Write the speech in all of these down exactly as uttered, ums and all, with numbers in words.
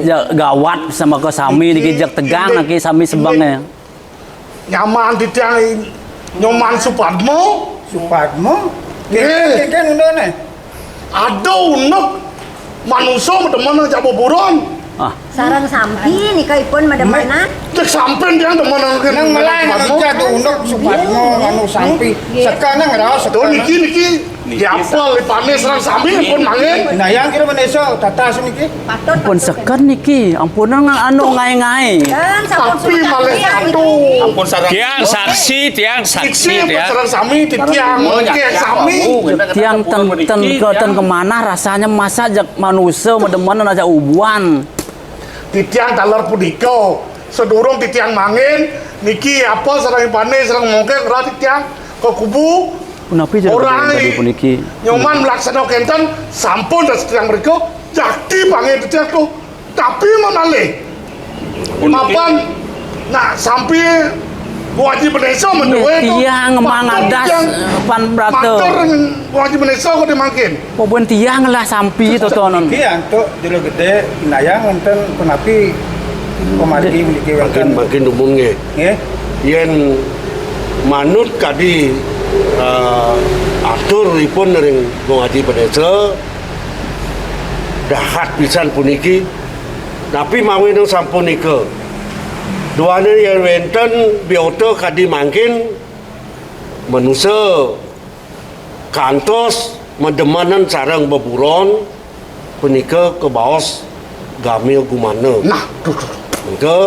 Jak gawat sama ke sami niki, jak tegang niki sami sebengnya. Nyaman titiang Nyoman Supadmo. Supadmo? Nggih. Kén unduk né? Ada unduk manusa demen jak beburon. Ah. Sareng sampi nika ipun mademenan. Cek sampean tiang demen nang melah nang jadu unduk Supadmo anu sampi. Nggih. Sekana ngraos. Tuh niki niki. Ya apa lipane sareng sami pun mangin. Nah, yang kira meneso tatas niki. Patut. Pun seken niki, ampun nang anu ngai-ngai. Tapi malih satu. Ampun sareng. Tiang saksi, tiang saksi, tiang. Sareng sami titiang. Nggih, sami. Tiang ten, ten ke, ten kemanah rasanya masa jak manusia mademenan aja ubuan. Titiang taler punika, sedurung titiang mangin, niki apa sareng pane sareng mongkek ora titiang ke kubu. Punapi jero orang tadi puniki. Nyoman melaksana kenten, sampun dah titiang mriko, jakti mangin titiang tuh. Tapi memalih. Mapan nak sampai Wong Haji Benesa menduwe tuh. Tiang mangadas, eh, pan brata. Matur Wong Haji Benesa kok dimangkin. Pokoknya tiang lah sampi totonon. Iki antuk jero gedé pinayang wonten punapi pamargi puniki wonten. Makin, makin dumun nggih. Nggih. Yén manut kadi, eh, aturipun ring Wong Haji Benesa, dahat pisan puniki. Tapi mawinan sampun nika. Duaning yén wénten biota kadi mangkin manusa kantos mademenan sareng beburon punika kabaos gamil gumana. Nah, duh, duh, duh. Punika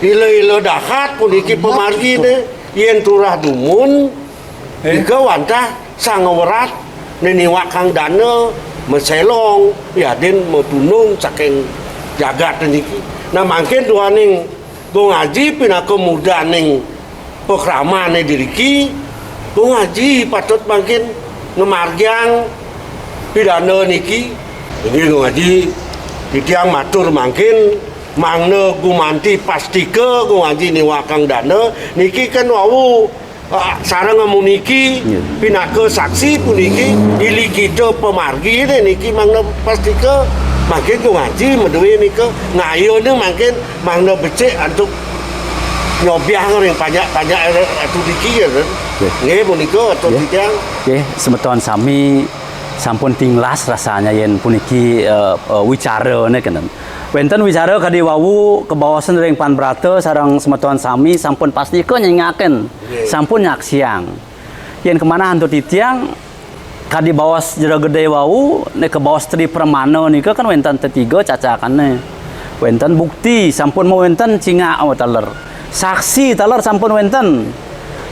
ila-ila dahat puniki pamargine yén turah dumun, eh, nika wantah sangawerat niniwakang dana maselong yadin matunung saking jagat niki. Nah, mangkin duaning Gung Aji pinaka murdaning pakramane diriki, Gung Aji patut mangkin ngamargiang pidana niki. Inggih Gung Aji, titiang matur mangkin mangda gumanti pastika Gung Aji niwakang dana niki kan wau, ah, sareng muniki, iya, pinaka saksi puniki, ilikita pamargi niki mangda pastika mangkin Gung Aji madué nika ngayun mangkin mangda becik antuk nyobiahang ring panjak-panjak atu niki ya, kan? Nggih. Nggih, punika atur, nggih, titiang. Nggih, semeton sami sampun tinglas rasanya yén puniki, eh, eh, wicarane kenen. Wénten wicara kadi wau kabaosan ring pan brata sareng semeton sami sampun pastika nyingaken, nggih, sampun nyaksiang. Yén kemanah antuk titiang, kadi baos jero gedé wau, nek kabaos Tri Pramana nika kan wénten tetiga cacakane. Wénten bukti, sampun mawénten cingak, oh, taler. Saksi taler sampun wénten.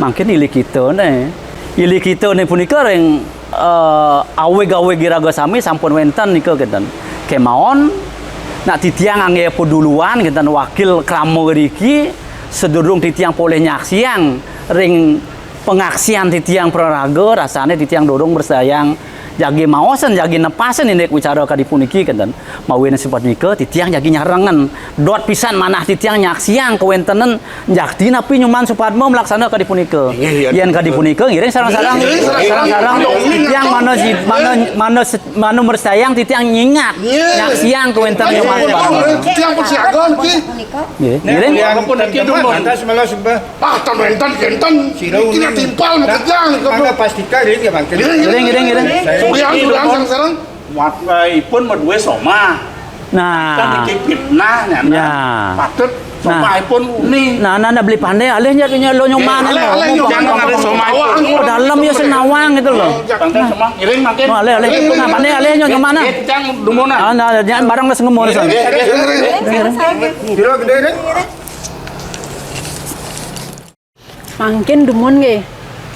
Mangkin ilikitane. Ilikitane punika ring, eh, awig-awig iraga sami sampun wénten nika kinten. Kemawon, nak titiang anggé paduluan kinten wakil krama riki, sedurung titiang polih nyaksiang ring pangaksian titiang praraga, rasane titiang durung mresayang jagi maosan, jagi nepasan indik wicara kadi puniki, kenten. Mawinan sapunika titiang jagi nyarengan. Dot pisan manah titiang nyaksiang kawéntenan jakti napi Nyoman Supadma malaksana kadi punika. Inggih, iya. Yén kadi punika, ngiring sareng-sareng, ngiring sareng-sareng. Ngiring sareng-sareng. Titiang mana si-, mana, mana se-, mana mresayang titiang nyingat. Iya. Nyaksiang kawéntenan Nyoman Supadma. Titiang pun siaga niki. Nggih, ngiring. Ampun niki dumun. Atas malah sembah. Ah, tan wénten kenten. Sira iki uning. Timpal makejang. Mangga pastika nggih, nggih, mangga. Ngiring, ngiring, ngiring. Suryang, suryang sareng-sareng. Mat, eh, ipun madué somah. Nah. Kan iki fitnah, nyana. Ya. Patut somah ipun uning. Nah, nah, nah, beli pandai alih nya punya lo Nyoman. Alih, alih, Nyoman. Jangan ada somah ipun. Oh, dalam ya sing nawang gitu loh. Jangan somah, ngiring makin. Oh, alih, alih. Nah, pandai alih nya Nyoman, nah. Eh, cang dumun, nah. Ah, nah, jangan barang lah sengemu, nah. Ngiring, ngiring, ngiring. Kira gedé, ngiring. Mangkin dumun nggih.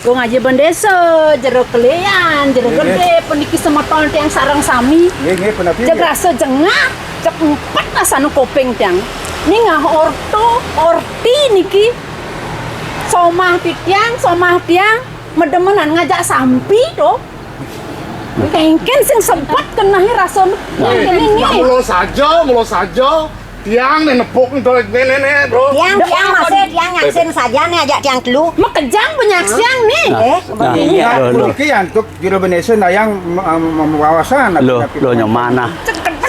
Gung Aji Bendesa, jero kelian, jero gedé, puniki semeton tiang sareng sami. Nggih, nggih, punapi, nggih. Jeg rasa jengah, jeg empet asana kuping tiang. Ningeh orto, orti niki. Somah titiang, somah tiang, mademenan ngajak sampi to. Kéngkén sing sebet kenahi rasa. Nah. Kéngkén ini. Nah, mula saja, mula saja. Tiang né nepuk né, né, né, né, Bro. Tiang, tiang masih, tiang nyaksin saja né, ajak tiang telu. Makejang penyaksian né. Nah, eh, nah, iya, loh, loh. Puniki antuk jero Bendesa nayang, em, em, wawasan, loh, tapi loh, Nyoman, nah. Ceket.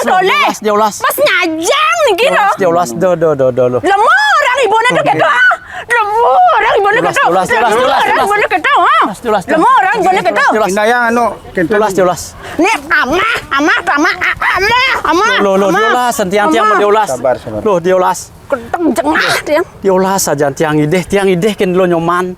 Diolas, diolas. Pas nyajang niki lho. Diolas, diolas. Duh, duh, duh, duh, duh. Lemu orang ibune tuh gitu, ah. Lemu orang ibune gitu. Diolas, diolas, diolas, diolas. Lemu orang ibune gitu, ah. Diolas, diolas, diolas. Lemu orang ibune gitu. Diolas. Indah ya, anu, kenten. Diolas, diolas. Nih, amah, amah, amah, amah, amah. Loh, loh, amah. Diolas, tiang, tiang, amah. Diolas. Sabar, sabar. Loh, diolas. Keteng jengah, tiang. Diolas saja tiang idih, tiang idih kén lo Nyoman.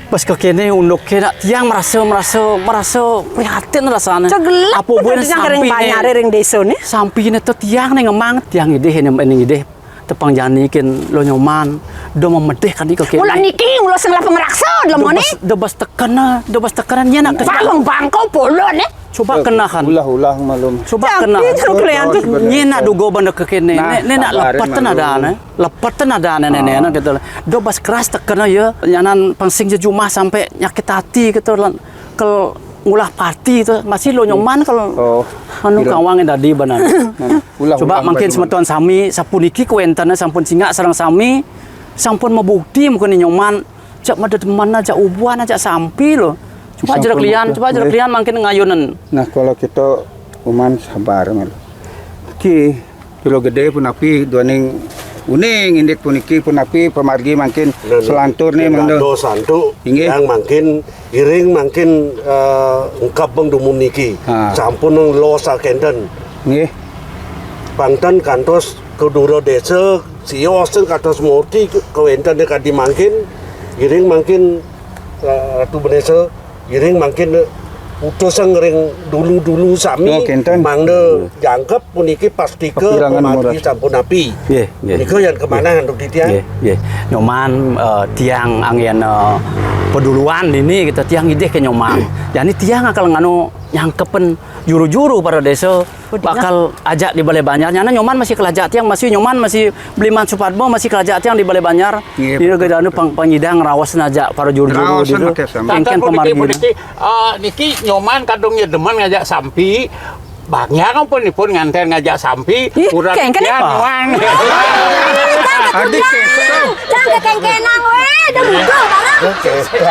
Pas kekéné unduk ké nak tiang merasa, merasa, merasa prihatin rasanya. Cegelek apa buin sampi ring désa né. Sampi né to tiang né ngemang, tiang idih né, né idih. Tepang jani kén lo Nyoman. Do memedih kan iko kéné. Mula niki, mula sing lah pengraksa, lemu né. Do bas, do bas tekena, do bas tekena, nyén nak. Bangkau polo né. Coba kenahan. Ulah-ulah malum. Coba kenahan. Nyén nak duga banda kekéné. Nah, né, né nak sabarin lepet malum. Lepet tenaga né, né, né, gitu. Do bas keras tekena ya, nyanan pang sing jejumah sampai nyakit hati gitu lan kel ngulah parti to. Masih lo Nyoman kel anu kawang dadi benar. Coba mangkin semeton sami, sapuniki kuénténné sampun singak sareng sami, sampun mabukti mungkin Nyoman. Jak madedeman, jak ubuhan, jak sampi lo. Coba jeruk lian, coba jeruk lian mangkin ngayunen. Nah, kalau kita uman sabar, Mel. Ki, kilo gedé pun api, duaning Uning indik puniki punapi pamargi mangkin. Nah, nah, selantur nih, Mangda. Dados antuk. Inggih. Yang mangkin iring mangkin, eh, engkep beng dumun niki. Ha. Sampun los sakenten. Nggih. Pangten kantos ka dura desa, sios ten kantos murti ke-, kawenten kadi mangkin, iring mangkin, eh, Ratu Benesa, iring mangkin, eh, utusan ring dulu-dulu sami, oh, kenten, mangda jangkep puniki pastika pamargi sampun napi. Nggih, nggih. Nika yang kemanah antuk titiang. Nggih, nggih. Nyoman, eh, tiang anggen, eh, paduluan dini kita tiang idih ke Nyoman. Jani tiang akal nganu nyangkepen juru-juru para desa bakal ajak di Balai Banjar. Nyana Nyoman masih kelajak tiang, masih Nyoman masih Beliman Supadma masih kelajak tiang di Balai Banjar. Nggih, dina betul. Pang-, pangidang raos najak para juru-juru raos ditu. Kengken puniki, pamargi puniki, eh, niki Nyoman kadung ya demen ngajak sampi. Banyak ampun ipun nganten ngajak sampi, ih, kurang kengken tiang apa? Nyoman. Adik. Jangan kengkenan, weh, dah muda barang.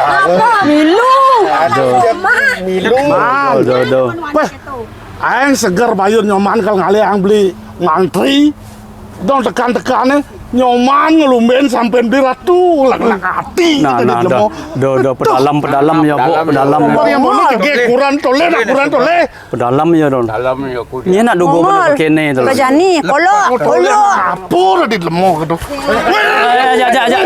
Apa? Milu. Aduh. Mak. Milu. Aduh, aduh. Wah, aeng seger bayun Nyoman kal ngalih aeng beli ngantri. Dong tekan-tekan, eh. Nyoman ngelumben sampean beli ratu, lek-lek ati. Nah, kita nah, di dah, lemo. Dah, dah, pedalam, pedalam ya, Bu, pedalam. Pedalam ya. Yang mana lagi kurang toleh, dah kurang toleh. Pedalam ya, Don. Dalam ya, kudu. Ini nak dugo mana kene tu. Kajani, kolok, kolok. Kapur di lemo gitu. Eh, ja, ja, ja.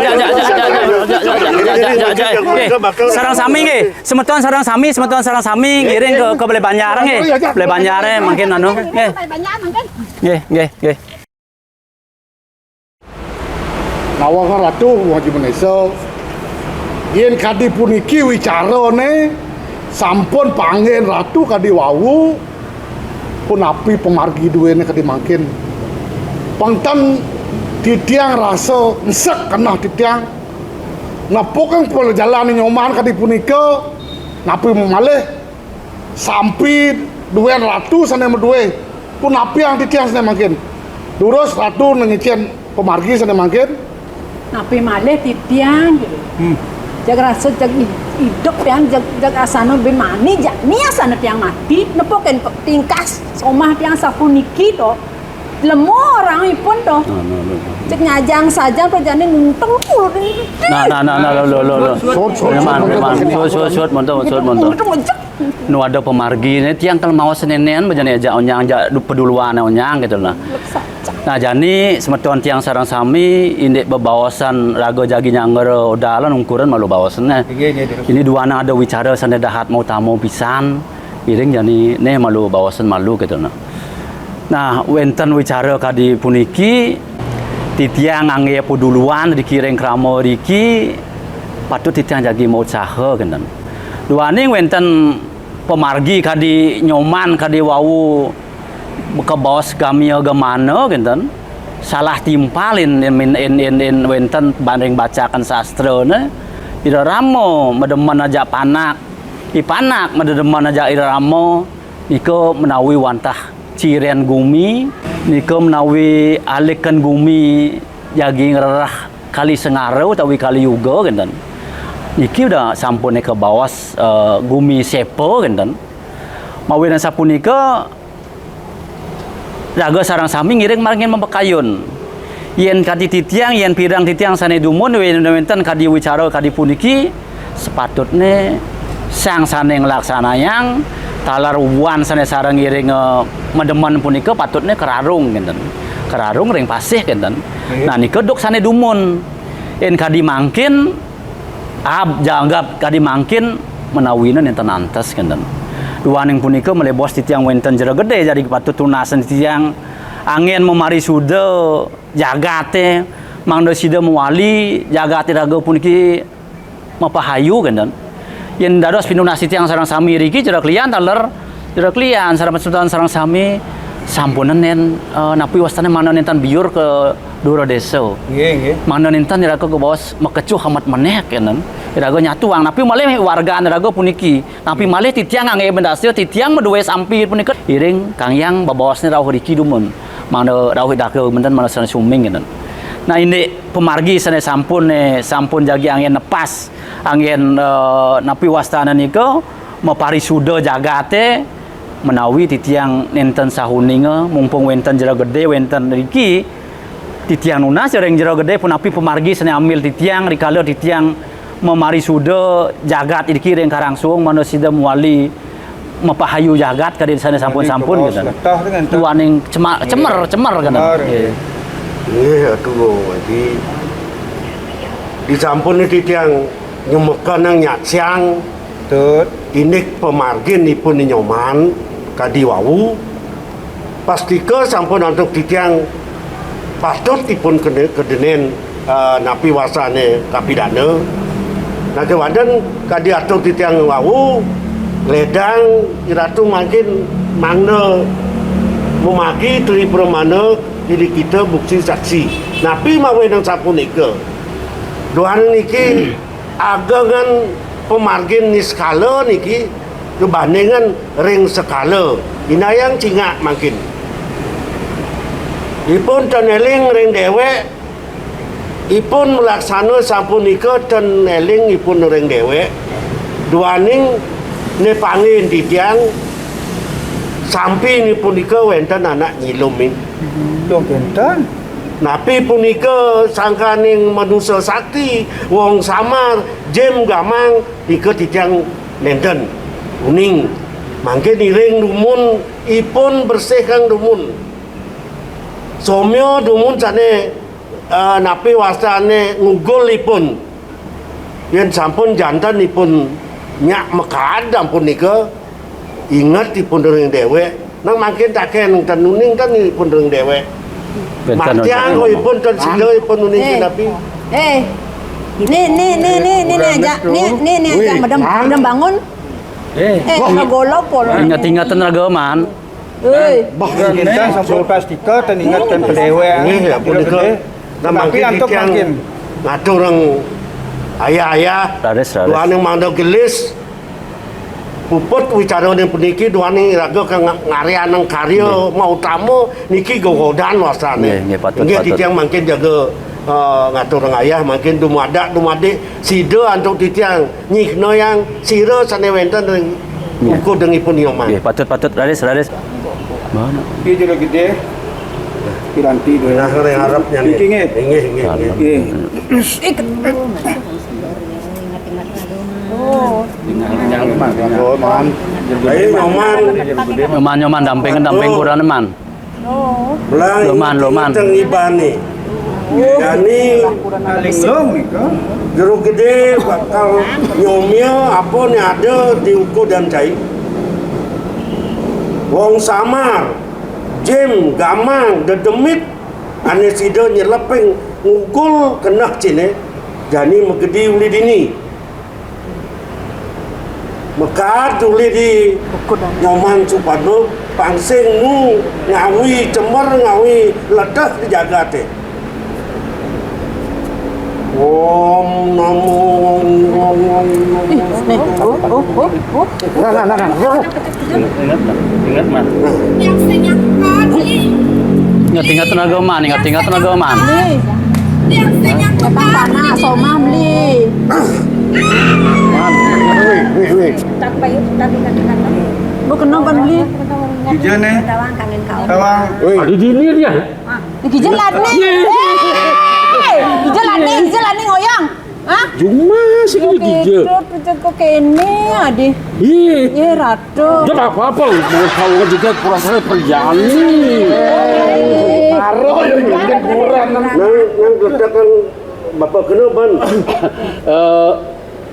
Eh, sareng sami nggih. Semeton sareng sami, semeton sareng sami ngiring ke, ke Balai Banjar nggih. Balai Banjar, eh, mangkin anu nggih. Nggih, nggih, nggih. Nawang Ratu, Haji Menesa, yen kadi puniki wicarane, sampun panggen Ratu kadi wau, punapi pamargi duene kadi mangkin. Pengten titiang rasa ensek keneh titiang. Nepukang pelajalan Nyoman kadi punika, napi malih sampi duen ratu sane madue. Punapi ang titiang sane mangkin. Durus ratu nengicen pamargi sane mangkin. Napi malih titiang gitu. Hmm. Jag rasa jag i-, idup tiang jag, jag asana bimani jani asana tiang mati. Nepukin pe-, tingkah somah tiang sapuniki to. Lemo orang ipun to. No, no, no, no. Cek nyajang saja to jani nuntung kulo. Nah, nah, nah, nah, lo, lo, lo, lo. Sut, sut, sut, sut, sut, monto, sut, monto. Nuntung, cek. Nu ada pamargi ne, tiang kal maos nenen, bejane ajak onyang, ajak du-, peduluan onyang gitu nah. Nah, jani semeton tiang sareng sami, indik bebaosan raga jagi nyanggra odalan ungkuran malu baosan ne. Inggih, inggih, terus. Ini duana ada wicara sane dahat mau tamu pisan, iring jani ne malu baosan malu gitu nah. Nah, wenten wicara kadi puniki, titiang ngangge peduluan dikiring krama riki, patut titiang jagi mau usaha kenten. Duaning wenten pamargi kadi Nyoman, kadi wau kabaos gamia gamana kenten. Salah timpal in, in, in, in, in wenten banding bacakan sastrane. Ira rama mademen ajak panak. I panak mademen ajak ira rama. Nika menawi wantah ciren gumi, nika menawi alikan gumi jagi ngrereh Kali Sengara utawi Kali Yuga kenten. Niki udah sampun kabaos, eh, gumi sepa kenten. Mawinan sapunika, raga sareng sami ngiring margin mapakayun. Yen kadi titiang, yen pirang titiang sane dumun wen-, wenten kadi wicara kadi puniki, sepatutne sang sane nglaksanayang taler ubuan sane sareng iring, eh, mademen punika patutne kararung kenten. Kararung ring pasih kenten. Nggih. Nah, nika duk sane dumun. Yen kadi mangkin, ab janggap kadi mangkin menawina nenten antes kenten. Duaning punika malih baos titiang wenten jero gede, jadi patut tunasen titiang anggen mamarisuda jagate, mangda sida mawali jagate raga puniki mapahayu kenten. Yen dados pinunas titiang sareng sami riki jero klian taler, jero klian sareng pasutan sareng sami sampunen nen, eh, napi wastane mangda nenten biur ka dura desa. Nggih, nggih. Mangda nenten iraga kabaos makecuh amat meneh kenten. Iraga nyatuang napi malih wargan iraga puniki. Napi malih titiang ngangge bendasa, titiang madue sampi punika iring kanggiang babaosne rauh riki dumun. Mangda rauh daka menten mangda sane suming kenten. Nah, indik pamargi sane sampun, eh, sampun jagi anggen nepas, anggen, eh, napi wastane nika maparisuda jagate menawi titiang nenten sahuninga mumpung wenten jero gede wenten riki Titiang nunas ring Jero Gedé punapi pamargi sané ambil titiang rikala titiang mamarisuda jagat iriki ring Karangsuwung, mangda sida mawali mapahayu jagat kadi sané sampun-sampun, gitu. Duaning cema-, cemer, cemer, gitu. Nggih, aduh, iki disampun titiang nyemeka nang nyaksiang indik pamargin ipun Nyoman kadi wau. Pastika sampun antuk titiang patut ipun kene-, kedenen, eh, napi wastané kapidana. Nah, kéwanten kadi atur titiang wau, ledang iratu mangkin mangda mamagi tri pramana, jadi kita bukti saksi. Napi mawinan sapunika? Duaning niki agengan pamargin niskala niki kabandingan ring sekala. Indayang cingak mangkin. Ipun ten eling ring déwék, ipun malaksana sapunika ten eling ipun ring déwék. Duaning né panggih titiang, sampi punika wénten anak nyilumin. Dong kénten. Napi punika sangkaning manusa sakti, wong samar, jim gamang, nika titiang nénten uning. Mangkin iring dumun ipun bersihang dumun. Somya dumun sané, eh, napi wastané ngugul ipun. Yén sampun janten ipun nyak makaad ampun nika, inget ipun ring déwék. Nang mangkin taken ten uning ten ipun ring déwék. Matiang kok ipun ten sida ipun uning. Eh. Napi? Eh. Ni, ni, ni, ni, ni, ni aja. Ni, ni, ni aja. Madam, madam bangun. Eh. Eh, golop polo. Ingat-ingatan raga, Man. Hei. Bah, kita sampun pastika ten ingetkan pedéwék. Nggih, ya punika. Tapi antuk mangkin ngatur ring ayah-ayah. Raris, raris. Duaning mangda gelis. Puput wicarané puniki duaning iraga ka nga-, ngaryanang karya mautama niki gegodan wastané. Nggih, nggih, patut, patut. Titiang mangkin jaga, eh, ngatur ring ayah, mangkin dumadak, dumadik, sida antuk titiang nyiknayang sira sané wénten ring ukud ring ipun Nyoman. Nggih, patut, patut, raris, raris. Mana? Iya, Jero Gedé. Piranti dulu. Nah, ring arepnya nih. Iki nggih. Nggih, nggih, nggih. Nggih. Oh. Nyoman. Ayo, Nyoman. Nyoman, Nyoman, dampingin, damping kurang, Man. Belah Loman, Loman. Teng ibane. Jani Jero Gedé bakal nyomia apa ne ada di uku dan cai. Wong samar, jim, gamang, dedemit, ane sida nyeleping ngugul keneh cine, jani magedi uli dini. Makaad uli di Nyoman Supadma, pang sing nu ngawi cemer, ngawi ledeh di jagate. Om namo, om, om, om, om. Ih, nih. Oh, oh, oh, oh. Nah, nah, nah, nah. Ingat, ingat, Man. Ingat-ingat tenaga, Man. Ingat-ingat tenaga, Man. Nih. Datang tanah, somah beli. Man, wih, wih, wih. Lu kenapa beli? Kijil nih. Tawang. Wih. Ada di ini dia. Kijil latne. Eh, kijil latne, kijil latne ngoyang. Hah? Jumah sih ini kijil. Kok kene adi. Iya. Iya, Ratu. Dia apa-apa, mau tahu juga kurang saya perjani. Taruh yang kurang. Nang, nang geledakan Bapak kena ban. Eh,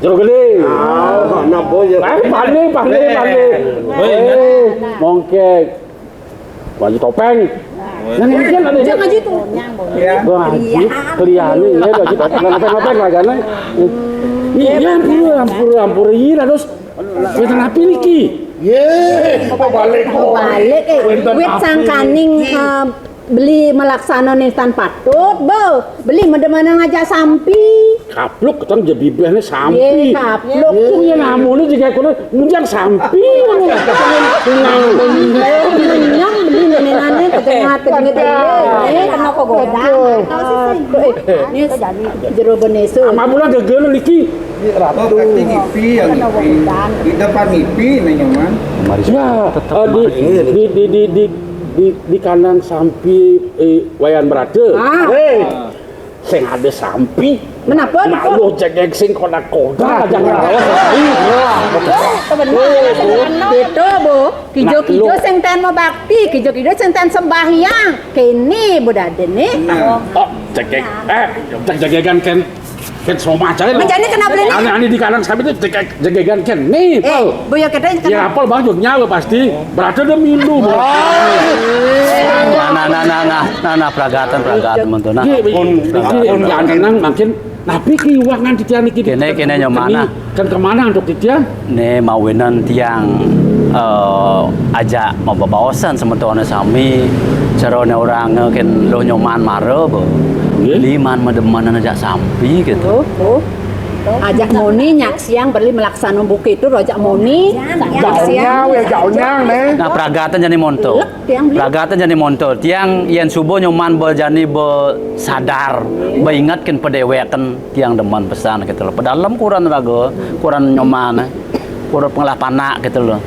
Jero Gedé. Ah, anak boy ya. Eh, pane, pane, pane. Eh, mongkek. Baju topeng. Nah, ini kan ada. Jangan gitu. Wah, keliane ya baju topeng. Nopeng-nopeng lagane. Iya, ampura, ampura, ampura. Iya, terus wénten napi niki? Yé, balik. Balik, eh. Wit sangkaning, eh, beli malaksana ning tan patut, bo. Beli medeman ngajak sampi. Kapluk ketang je bibehne sampi. Ye, kapluk. Ku ye namune jika kono ngunjang sampi. Nyam beli menengane kejengat kejengat. Eh, kena kok godang. Ini jero benesu. Ama mula gegel niki. Ratu. Oh, pasti ngipi yang ngipi. Di depan ngipi, Nyoman. Ya, eh, di, di, di, di, di, Di, di kanang sampi, eh, Wayan Brata. Ah. Eh, sing ada sampi. Menapa, nak Depok? Lu jegeg sing kodak-kodak aja ngerawas sampi. Wah, betul. Betul, Bu. Kijo-kijo sing ten mau bakti, kijo-kijo sing ten sembahyang. Kini Bu Dade nih. Nah, oh, jegeg. Eh, jeg-, jegegan ken, ken somah aja. Mencari kenapa ini? Ane, ane di kanang sampi itu jegeg, jegegan ken. Nih, eh, Pal. Bu, ya, kita yang ya, kenapa? Apal Bang Jognya lo pasti. Berarti ada milu, Bang. Nah, nah, nah, nah, nah, nah, nah, pragatan, pragatan, mentu, nah. Iya, pun, pun jangan tenang, makin, tapi kiwangan titian iki. Kene, kene, nyomana. Kan kemana untuk titian? Ne mawinan tiang, eh, ajak mababaosan semetone sami, carane orang ken lo nyoman mara, bo. Nggih. Liman medeman ajak sampi gitu. Oh, oh. Ajak moni nyak siang beli melaksana buku itu, ajak moni. Nyak siang. Jauhnya, ya, jauhnya, ne. Nah, pragatan jani monto. Lek tiang beli. Pragatan jani monto. Tiang yen suba nyoman be jani be sadar, be inget ken pedeweken tiang demen pesan gitu loh. Pedalem kuran raga, kuran nyoman, eh. Kuran pengelah panak gitu loh.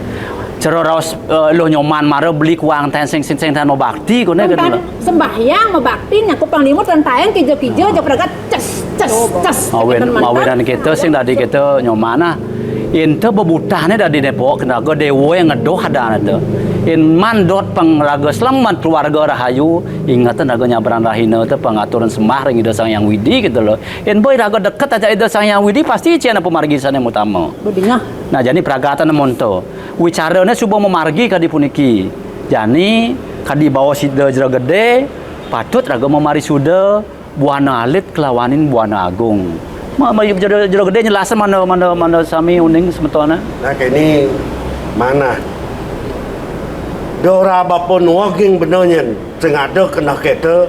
Cara raos, eh, lo nyoman mara beli kuang ten sing, sing, sing ten mau bakti kone gitu loh. Sembahyang, mebakti, nyakup panglima, tentayang, kijo-kijo, jo pragat, ces, ces, ces. Mawin, mawinan kita sing dadi kita nyomana. Inte bebutahne dadi nepok kenaga dewa yang ngedoh adane te. In man dot pengraga selamat keluarga rahayu, ingatan raga nyabran rahina te pangaturan sembah ring Ida Sang Hyang Widi gitu loh. In boy raga deket aja Ida Sang Hyang Widi pasti cian apa margi sane utama. Bedingah. Nah, jani pragatan monto. Wicarane suba memargi kadi puniki. Jani kadi bawa sida jero gede, patut raga memari suda buana alit kelawanin buana agung. Ma, ma, jero, jero gede nyelasin mana, mana, mana sami uning semetone. Nah, kene manah. Dora bapa nuwaging bena nyen, sing ada kenah keta,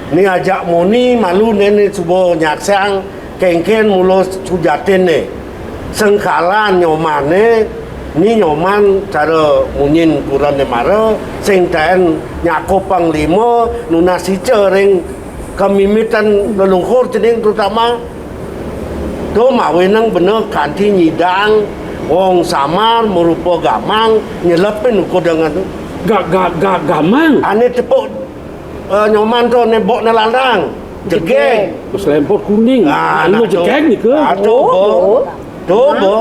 ni ajak moni malu nene suba nyaksang kengken mula sujatinne. Sengkalan nyomane, ni nyoman cara munyin kuranne mara, sing taen nyakup panglima, nunas ica ring kamimitan leluhur cening terutama. Tu mawinang bena kanti nyidang wong samar marupa gamang nyelepin uku dengan tu. Ga-, ga-, ga-, gamang. Ane tepuk, eh, nyoman tu nebok nelandang. Jegeg. Terus lempot kuning. Ah, anu nah, jegeg tu. Nika. Ah, tu, oh, bo. Tu, bo.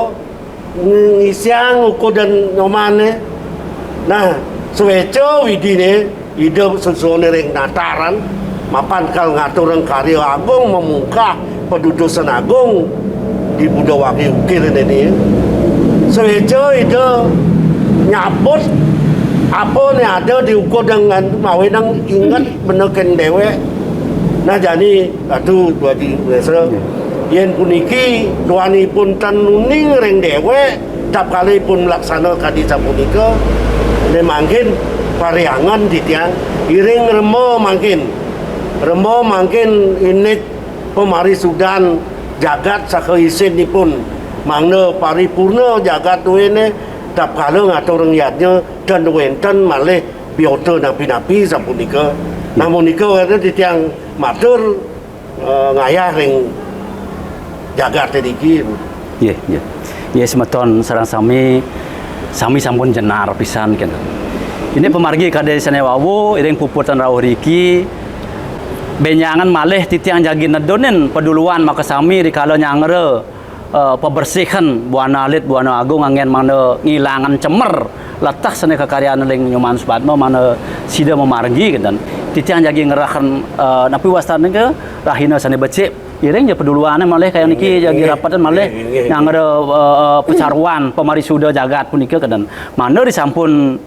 Ngisiang uku dan nyomane. Nah, suweca widine Ida susuhane ring nataran, mapan kal ngaturang karya agung memungkah padudusan agung di Buda Wangi Ukir ini. Suweca Ida nyabut apa ne ada di uku dengan mawenang inget benekin dewek. Nah, jani Atu Dwaji Wesra, yen puniki duanipun tan uning ring dewek, tapkalipun mlaksana kadi sapunika, ne mangkin pariangan titiang iring rema mangkin. Rema mangkin indik pamarisudan jagat saha isinipun, mangda paripurna jagat duene, tapkala ngaturang yadnya tan wenten malih biota napi-napi sapunika. Namunika wenten titiang matur eh, ngayah ring jagate niki. Nggih, nggih. Nggih, semeton sareng sami, sami sampun jenar pisan kenten. Ini pamargi kade sane wau, iring puputang rauh riki, benjangan malih titiang jagi nedunin paduluan makasami rikala nyangra eh, pabersihan Buana Alit, Buana Agung anggen mangda ngilangan cemer leteh sane kakaryan ring Nyoman Supadma mangda sida mamargi kenten. Titiang jagi ngerahkan, eh, napi wastane ke rahina sane becik. Iring ja paduluane malih kaya niki jagi rapatan malih nyangra, eh, pacaruan pamarisuda jagat punika kenten. Mangda disampun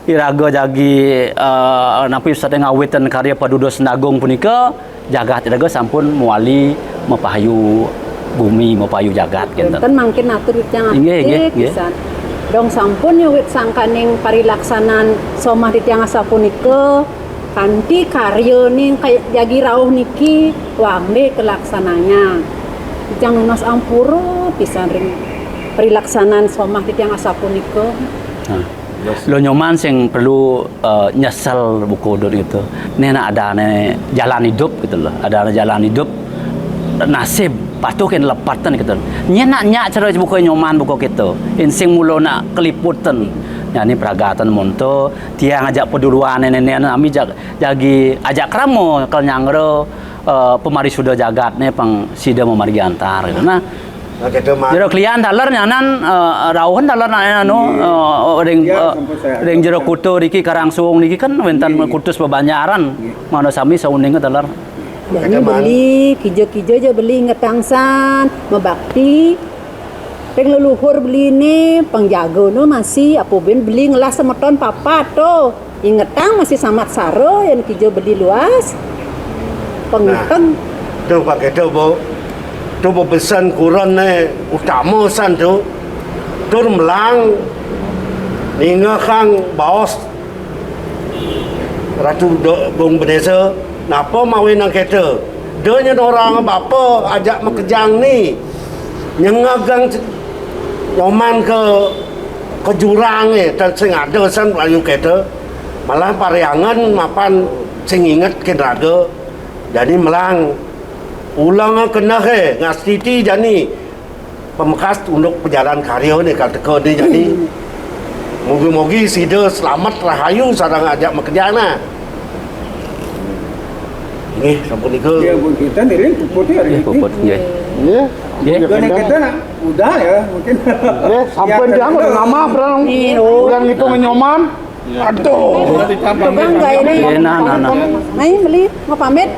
iraga jagi, eh, napi sate ngawitan karya padudusan agung punika, jagat iraga sampun mawali mapahayu gumi, mapahayu jagat kenten. Kenten mangkin atur titiang inggih, inggih, inggih. Pisan. Dong sampun nyawit sangkaning parilaksanan somah titiang asapunika, kanti karya ning kaya jagi rauh niki wambe kalaksananya. Titiang nunas ampura pisan ring parilaksanan somah titiang asapunika. Nah. Lo Nyoman sing perlu, eh, nyesel buku dot gitu. Nena adane jalan hidup gitu loh. Adane jalan hidup, nasib patuh kene lepatan gitu. Nyen nak nyak cara buku Nyoman buku gitu. In sing mula nak keliputan. Jani pragatan monto, tiang ajak paduluan néné nami jag-, jagi ajak krama kal nyanggra, eh, pamarisuda jagatné pang sida mamargi antar gitu. Nah, Nah, kéto, Mat. Jero klian taler nyanan, eh, rauhan taler na-, anu, eh, ring, Iya, eh, sampun saya ring jero kuta niki Karangsuwung niki kan wénten kutus bebanjaran. Mangda sami sauning taler. Jani beli, kija-kija ja beli ingetang san, mabakti. Ring leluhur beliné, pangjagana masih, apa bin beli ngelah semeton papat to. Ingetang masih samat sara, yan kija beli luas. Pengiteng. Nah, to pakai to, Bu. To bebesen kurenné utama san to. Tur melang ningehang baos Ratu Do-, Bung Benesa, napa mawinan kéto? Da nyen orang bapa ajak makejang ni, nyengegang c-, Nyoman ka, ka jurangé, tan sing ada san ayu kéto. Malah pariangan mapan sing inget ké raga. Jani melang, uleng kenehé, ngastiti jani. Pamekas unduk pejalan karya né kal teka né jani. Mugi-mugi sida selamet rahayu sareng ajak makejang nah. Nggih, sampun nika. Ya, Bu, kita nih, Rin, puputnya hari Nggih, ini. Puput, nggih. Nggih. Nggih. Bukan kita, udah ya, mungkin. Nggih, sampun Ya, tiang udah nama berang. Nih, oh. Udah ngitung Nyoman. Aduh. Tukang gaya ini. Iya, nah, nah, nah. Nah, ini beli, mau pamit.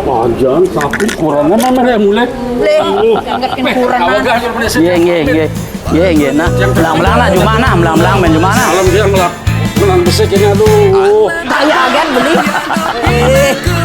Panjang, tapi kurangnya mana ya mulai? Beli, angkat kurang. Iya, iya, iya. Iya, iya, nah. Melang-melang nah, cuma nah, melang-melang main cuma nah. Malam dia melak, menang besik ini, aduh. Kaya agen beli. Eh.